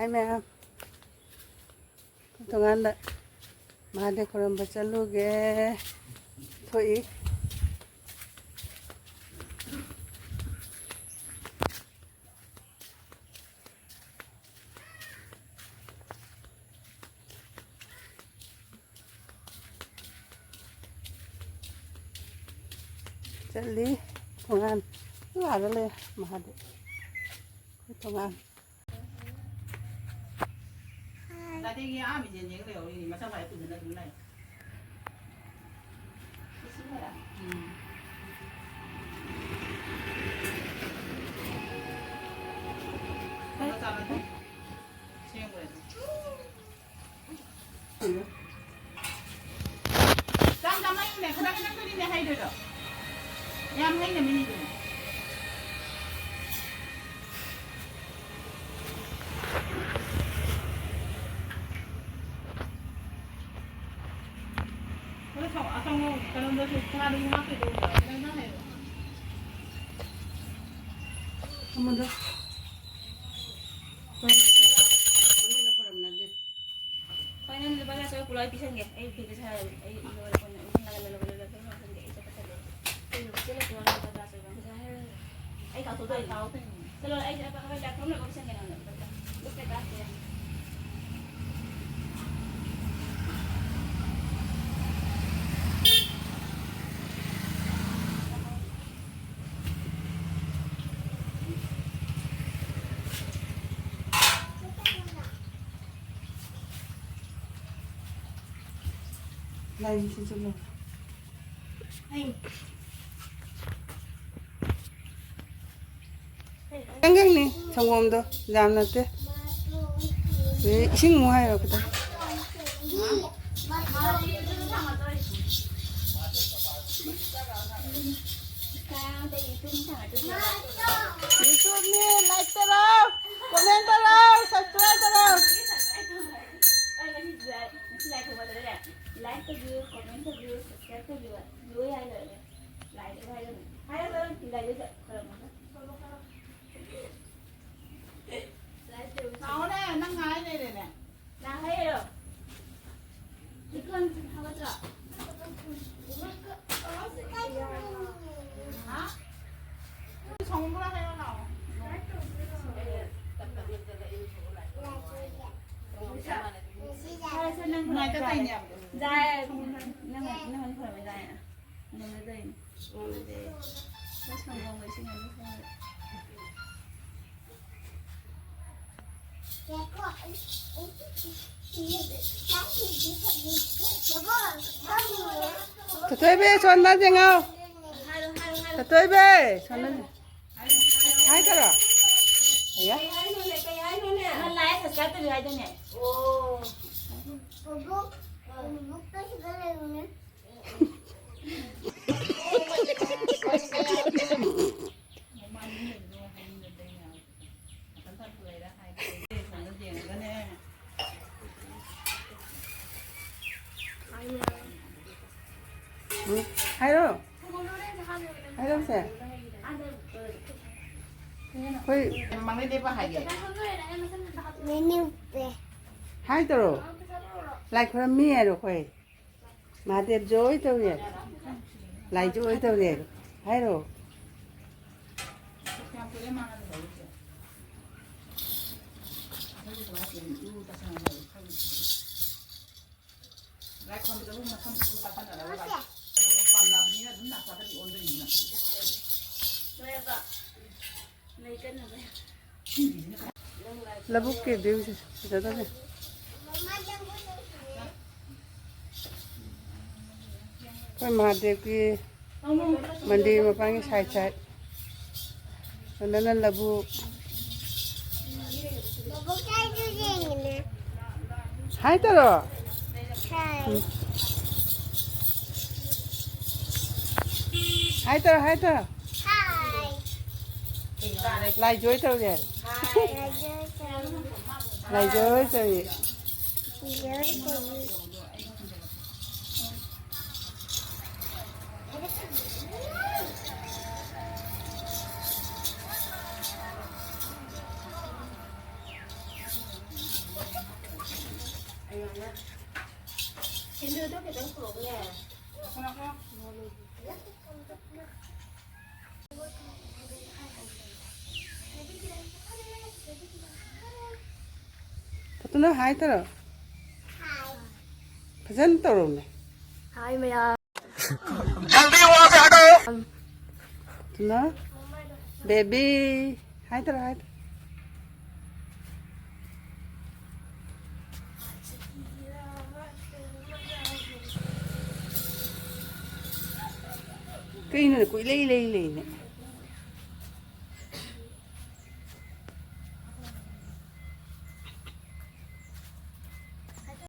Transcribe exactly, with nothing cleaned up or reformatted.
ꯍꯥꯏ ꯃꯌꯥꯝ, ꯇꯣꯉꯥꯟꯗ ꯃꯍꯥꯗꯦꯕ ꯈꯨꯔꯨꯝꯕ ꯆꯠꯂꯨꯒꯦ꯫ ꯊꯣꯛꯏ꯫ ꯆꯠꯂꯤ꯫ ꯊꯣꯡꯒꯥꯟ꯫ ꯑꯥꯗ ꯂꯩ ꯃꯍꯥꯗꯦꯕ꯫ ꯑꯩꯈꯣꯏ ꯊꯣꯡꯒꯥꯟ꯫ ꯆꯥꯗꯦꯒꯤ ꯑꯥ ꯃꯤꯡꯁꯦꯟ ꯌꯦꯡ ꯂꯩꯍꯧꯔꯤꯅꯤ꯫ ꯃꯁꯛ ꯐꯖ ꯄꯨꯗꯅ ꯑꯗꯨꯝ ꯂꯩ꯫ ꯎꯝ꯫ ꯆꯠꯂꯣ, ꯆꯠꯂꯣ, ꯆꯠꯂꯣ꯫ ꯁꯦꯡꯕ꯭ꯔꯥ ꯑꯗꯨ? ꯆꯥꯝ ꯆꯥꯝꯃꯩꯅꯦ, ꯈꯔ ꯈꯛꯇꯅꯤꯅꯦ ꯍꯩꯗꯣꯏꯗꯣ꯫ ꯌꯥꯝ ꯍꯩꯅꯕꯤꯅꯤꯗꯨꯅꯦ꯫ ꯈꯔ ꯁꯥꯎ-, ꯑꯁꯥꯎꯕ ꯀꯩꯅꯣꯗꯁꯨ ꯆꯥꯗꯁꯨ ꯍꯥꯞꯇꯣꯏꯗꯣ ꯎꯗ꯭ꯔꯣ? ꯀꯩꯅꯣ ꯅꯪ ꯍꯩꯔꯣ? ꯑꯃꯗ꯫ ꯃꯅꯨꯡꯗ ꯈꯣꯏꯔꯝꯅꯗꯦ꯫ ꯍꯣꯏ, ꯅꯪ ꯂꯨꯄꯥ ꯆꯥꯇꯔꯨꯛ ꯄꯨꯔꯛꯑꯣ, ꯑꯩ ꯄꯤꯁꯟꯒꯦ꯫ ꯑꯩ ꯐꯤꯗ ꯁꯥꯔꯒꯦ꯫ ꯑꯩ ꯂꯣꯏꯔꯦ, ꯀꯣꯟꯅ ꯏꯃꯨꯡ ꯂꯥꯛꯑꯒ ꯂꯣꯏꯔꯦ, ꯂꯣꯏꯔꯦ, ꯂꯣꯏꯔꯦ, ꯂꯣꯏꯔꯦ, ꯑꯩ ꯆꯠꯄ ꯇꯜꯂꯦ꯫ ꯀꯩꯅꯣ, ꯆꯦ ꯂꯩꯇ꯭ꯔꯣ? ꯂꯨꯄꯥ ꯆꯥꯇꯔꯨꯛ ꯄꯤꯁꯟꯒꯦ꯫ ꯑꯩ ꯀꯥꯎꯊꯣꯛꯇꯣꯏꯅꯦ꯫ ꯆꯠꯂꯣ, ꯑꯩ ꯆꯠꯄ ꯈꯔ ꯆꯥꯛ ꯊꯣꯡꯅꯕ ꯄꯤꯁꯟꯒꯦ ꯅꯉꯣꯟꯗ꯫ ꯂꯨꯄꯥ ꯀꯌꯥ ꯇꯥꯛꯀꯦ? ꯂꯥꯏꯒꯤ ꯁꯤꯖꯤꯜꯂꯣ꯫ ꯈꯪꯒꯪꯅꯤ ꯁꯪꯒꯣꯝꯗꯣ, ꯌꯥꯝ ꯅꯠꯇꯦ꯫ ꯑꯗꯩ ꯏꯁꯤꯡ ꯑꯃꯨꯛ ꯍꯥꯏꯔꯣ ꯈꯤꯇꯪ꯫ YouTube ꯅꯤ, like ꯇꯧꯔꯣ, comment ꯇꯧꯔꯣ, subscribe ꯇꯧꯔꯣ꯫ Like ꯇꯧꯕꯤꯌꯨ, comment ꯇꯧꯕꯤꯌꯨ, subscribe ꯇꯧꯕꯤꯌꯨ꯫ ꯂꯣꯏ ꯍꯥꯏ ꯂꯣꯏꯔꯦ꯫ Like ꯇꯧꯕꯤꯌꯨ ꯍꯥꯏꯔꯣ꯫ Like ꯇꯧꯕꯤꯌꯨ꯫ ꯈꯔ ꯑꯃꯅ꯫ ꯂꯥꯎꯅꯦ, ꯉꯥꯏ ꯆꯠꯇꯣꯏꯅꯦ꯫ ꯖꯥꯏ꯫ ꯅꯪ, ꯅꯪ ꯍꯧꯖꯤꯛ ꯈꯣꯏꯔꯝꯃ ꯖꯥꯏ꯫ ꯉꯝꯅꯗꯣꯏꯅꯦ꯫ ꯉꯝꯅꯗꯦ꯫ ꯅꯪ ꯁꯪꯒꯣꯝꯒ ꯏꯁꯤꯡꯒ ꯑꯗꯨꯝ ꯁꯪꯉ꯫ ꯊꯣꯏꯊꯣꯏꯕꯤ, ꯁꯣꯝꯗ ꯌꯦꯡꯉꯣ꯫ ꯊꯣꯏꯊꯣꯏꯕꯤ, ꯁꯣꯝꯗ ꯌꯦꯡꯉꯣ꯫ ꯍꯥꯏ ꯇꯧꯔꯣ꯫ ꯑꯌꯥ꯫ ꯅꯪ ꯂꯥꯏ ꯁꯁꯀ꯭ꯔꯥꯏꯕ ꯇꯧꯕꯤꯌꯨ ꯍꯥꯏꯗꯥꯏꯅꯦ? ꯎꯝ, ꯍꯥꯏꯔꯣ꯫ ꯍꯥꯏꯔꯣꯁꯦ꯫ ꯑꯩꯈꯣꯏ ꯃꯃꯥꯡꯗꯩ ꯂꯦꯞꯄ ꯍꯥꯏꯒꯦ꯫ ꯍꯥꯏ ꯇꯧꯔꯣ꯫ ꯂꯥꯏ ꯈꯨꯔꯝꯃꯤ ꯍꯥꯏꯔꯣ ꯑꯩꯈꯣꯏ꯫ ꯃꯍꯥꯗꯦꯕ ꯖꯣꯏ ꯇꯧꯔꯦ꯫ ꯂꯥꯏ ꯖꯣꯏ ꯇꯧꯔꯦ꯫ ꯍꯥꯏꯔꯣ꯫ ꯂꯧꯕꯨꯛꯀꯤ ꯚ꯭ꯌꯨꯁꯦ ꯐꯖꯗꯕꯅꯦ꯫ ꯑꯩꯈꯣꯏ ꯃꯍꯥꯗꯦꯕꯀꯤ ꯃꯟꯗꯤꯔ ꯃꯄꯥꯟꯒꯤ ꯁꯥꯏꯠ ꯁꯥꯏꯠ꯫ ꯁꯣꯝꯗꯅ ꯂꯧꯕꯨꯛ꯫ ꯍꯥꯏ ꯇꯧꯔꯣ꯫ ꯎꯝ꯫ ꯍꯥꯏ ꯇꯧꯔꯣ, ꯍꯥꯏ ꯇꯧꯔꯣ꯫ ꯂꯥꯏ ꯖꯣꯏ ꯇꯧꯔꯦ꯫ ꯂꯥꯏ ꯖꯣꯏ ꯇꯧꯔꯦ꯫ ꯁꯤꯡꯖꯨꯗꯣ ꯈꯤꯇꯪ ꯄꯨꯔꯛꯎꯅꯦ꯫ ꯐꯇꯨꯅ ꯍꯥꯏ ꯇꯧꯔꯣ꯫ ꯐꯖꯅ ꯇꯧꯔꯝꯃꯦ꯫ ꯍꯥꯏ ꯃꯌꯥꯝ꯫ ꯇꯨꯅ ꯕꯦꯕꯤ ꯍꯥꯏꯗ꯭ꯔꯥ ꯍꯥꯏꯗ꯭ꯔꯥ꯫ ꯀꯩꯅꯣ ꯀꯣꯏꯂꯩ ꯂꯩ ꯂꯩꯅꯦ꯫